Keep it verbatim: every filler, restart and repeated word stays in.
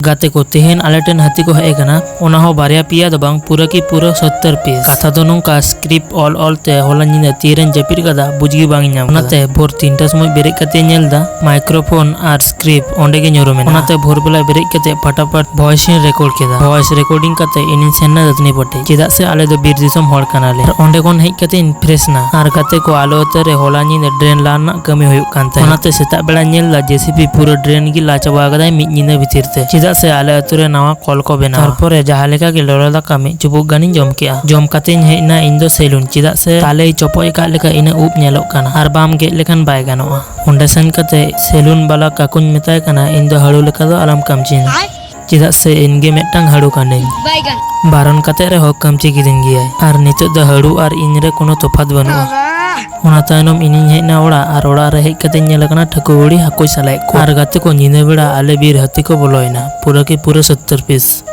ᱜᱟᱛᱮ ᱠᱚ, ᱛᱮᱦᱮᱧ ᱟᱞᱮ ᱴᱷᱮᱱ ᱦᱟᱹᱛᱤ ᱠᱚ ᱦᱮᱡ ᱟᱠᱟᱱᱟ, ᱚᱱᱟ ᱦᱚᱸ ᱵᱟᱨᱭᱟ ᱯᱮᱭᱟ ᱫᱚ ᱵᱟᱝ, ᱯᱩᱨᱟᱹ ᱠᱤ ᱯᱩᱨᱟᱹ ᱥᱚᱛᱛᱚᱨ ᱯᱤᱥ᱾ ᱠᱟᱛᱷᱟ ᱫᱚ ᱱᱚᱝᱠᱟ, ᱥᱠᱨᱤᱯᱴ ᱚᱞ ᱚᱞ ᱛᱮ ᱦᱚᱞᱟ ᱧᱤᱫᱟᱹ ᱛᱤᱨᱮᱧ ᱡᱟᱹᱯᱤᱫ ᱠᱟᱫᱟ, ᱵᱩᱡᱽ ᱜᱮ ᱵᱟᱝ ᱤᱧ ᱧᱟᱢ ᱠᱟᱫᱟ᱾ ᱚᱱᱟᱛᱮ ᱵᱷᱳᱨ ᱛᱤᱱᱴᱟ ᱥᱚᱢᱚᱭ ᱵᱮᱨᱮᱫ ᱠᱟᱛᱮ ᱧᱮᱞ ᱫᱟ, ᱢᱟᱭᱠᱨᱳᱯᱷᱳᱱ ᱟᱨ ᱥᱠᱨᱤᱯᱴ ᱚᱸᱰᱮ ᱜᱮ ᱧᱩᱨᱩ ᱢᱮᱱᱟᱜᱼᱟ᱾ ᱚᱱᱟᱛᱮ ᱵᱷᱳᱨ ᱵᱮᱞᱟ ᱵᱮᱨᱮᱫ ᱠᱟᱛᱮ ᱯᱷᱟᱴᱟᱯᱷᱟᱴ ᱵᱷᱚᱭᱮᱥ ᱤᱧ ᱨᱮᱠᱚᱨᱰ ᱠᱮᱫᱟ᱾ ᱵᱷᱚᱭᱮᱥ ᱨᱮᱠᱚᱨᱰᱤᱝ ᱠᱟᱛᱮ ᱤᱧᱤᱧ ᱥᱮᱱ ᱱᱟ ᱫᱟᱹᱛᱟᱹᱱᱤ ᱯᱟᱹᱴᱤ, ᱪᱮᱫᱟᱜ ᱥᱮ ᱟᱞᱮ ᱫᱚ ᱵᱤᱨ ᱫᱤᱥᱚᱢ ᱦᱚᱲ ᱠᱟᱱᱟᱞᱮ᱾ ᱟᱨ ᱚᱸᱰᱮ ᱠᱷᱚᱱ ᱦᱮᱡ ᱠᱟᱛᱮ ᱤᱧ ᱯᱷᱨᱮᱥ ᱱᱟ᱾ ᱟᱨ ᱜᱟᱛᱮ ᱠᱚ, ᱟᱞᱮ ᱟᱹᱛᱩ ᱨᱮ ᱦᱚᱞᱟ ᱧᱤᱫᱟᱹ ᱰᱨᱮᱱ ᱞᱟ ᱨᱮᱱᱟᱜ ᱠᱟᱹᱢᱤ ᱦᱩᱭᱩᱜ ᱠᱟᱱ ᱛᱟᱦᱮᱸᱫ᱾ ᱚᱱᱟᱛᱮ ᱥᱮᱛᱟᱜ ᱵᱮᱲᱟ ᱧᱮᱞ ᱫᱟ, ᱡᱮᱥᱤᱵᱤ ᱯᱩᱨᱟᱹ ᱰᱨᱮᱱ ᱜᱮ ᱞᱟ ᱪᱟᱵᱟ ᱠᱟᱫᱟᱭ ᱢᱤᱫ ᱧᱤᱫᱟᱹ ᱵᱷᱤᱛᱤᱨ ᱛᱮ, ᱪᱮᱫᱟᱜ ᱥᱮ ᱟᱞᱮ ᱟᱹᱛᱩ ᱨᱮ ᱱᱟᱣᱟ ᱠᱚᱞ ᱠᱚ ᱵᱮᱱᱟᱣᱟ᱾ ᱛᱟᱨᱯᱚᱨᱮ ᱡᱟᱦᱟᱸ ᱞᱮᱠᱟ ᱜᱮ ᱞᱚᱞᱚ ᱫᱟᱠᱟ ᱢᱤᱫ ᱪᱩᱯᱩᱫ ᱜᱟᱱᱤᱧ ᱡᱚᱢ ᱠᱮᱜᱼᱟ᱾ ᱡᱚᱢ ᱠᱟᱛᱮᱧ ᱦᱮᱡ ᱱᱟ ᱤᱧ ᱫᱚ ᱥᱮᱞᱩᱱ, ᱪᱮᱫᱟᱜ ᱥᱮ ᱛᱟᱞᱮᱭ ᱪᱚᱯᱚᱡ ᱟᱠᱟᱫ ᱞᱮᱠᱟ ᱤᱱᱟᱹ ᱩᱵ ᱧᱮᱞᱚᱜ ᱠᱟᱱᱟ, ᱟᱨ ᱵᱟᱢ ᱜᱮᱫ ᱞᱮᱠᱷᱟᱱ ᱵᱟᱭ ᱜᱟᱱᱚᱜᱼᱟ᱾ ᱚᱸᱰᱮ ᱥᱮᱱ ᱠᱟᱛᱮ ᱥᱮᱞᱩᱱ ᱵᱟᱞᱟ ᱠᱟᱠᱩᱧ ᱢᱮᱛᱟᱭ ᱠᱟᱱᱟ, ᱤᱧ ᱫᱚ ᱦᱟᱹᱲᱩ ᱞᱮᱠᱟ ᱫᱚ ᱟᱞᱚᱢ ᱠᱟᱢᱪᱤᱧᱟ, ᱪᱮᱫᱟᱜ ᱥᱮ ᱤᱧ ᱜᱮ ᱢᱤᱫᱴᱟᱝ ᱦᱟᱹᱲᱩ ᱠᱟᱹᱱᱟᱹᱧ᱾ ᱵᱟᱨᱚᱱ ᱠᱟᱛᱮ ᱨᱮᱦᱚᱸ ᱠᱟᱢᱪᱤ ᱠᱤᱫᱤᱧ ᱜᱮᱭᱟᱭ, ᱟᱨ ᱱᱤᱛᱚᱜ ᱫᱚ ᱦᱟᱹᱲᱩ ᱟᱨ ᱤᱧ ᱨᱮ ᱠᱳᱱᱳ ᱛᱚᱯᱷᱟᱛ ᱵᱟᱹᱱᱩᱜᱼᱟ᱾ ᱚᱱᱟ ᱛᱟᱭᱱᱚᱢ ᱤᱧᱤᱧ ᱦᱮᱡ ᱱᱟ ᱚᱲᱟᱜ, ᱟᱨ ᱚᱲᱟᱜ ᱨᱮ ᱦᱮᱡ ᱠᱟᱛᱮᱧ ᱧᱮᱞ ᱠᱟᱱᱟ ᱴᱷᱟᱹᱠᱩᱨ ᱵᱩᱲᱦᱤ ᱦᱟᱹᱠᱩᱭ ᱥᱟᱞᱟᱭᱮᱫ ᱠᱚᱣᱟ᱾ ᱟᱨ ᱜᱟᱛᱮ ᱠᱚ, ᱧᱤᱫᱟᱹ ᱵᱮᱲᱟ ᱟᱞᱮ ᱵᱤᱨ ᱦᱟᱹᱛᱤ ᱠᱚ ᱵᱚᱞᱚᱭᱮᱱᱟ, ᱯᱩᱨᱟᱹ ᱠᱤ ᱯᱩᱨᱟᱹ ᱥᱚᱛᱛᱚᱨ ᱯᱤᱥ᱾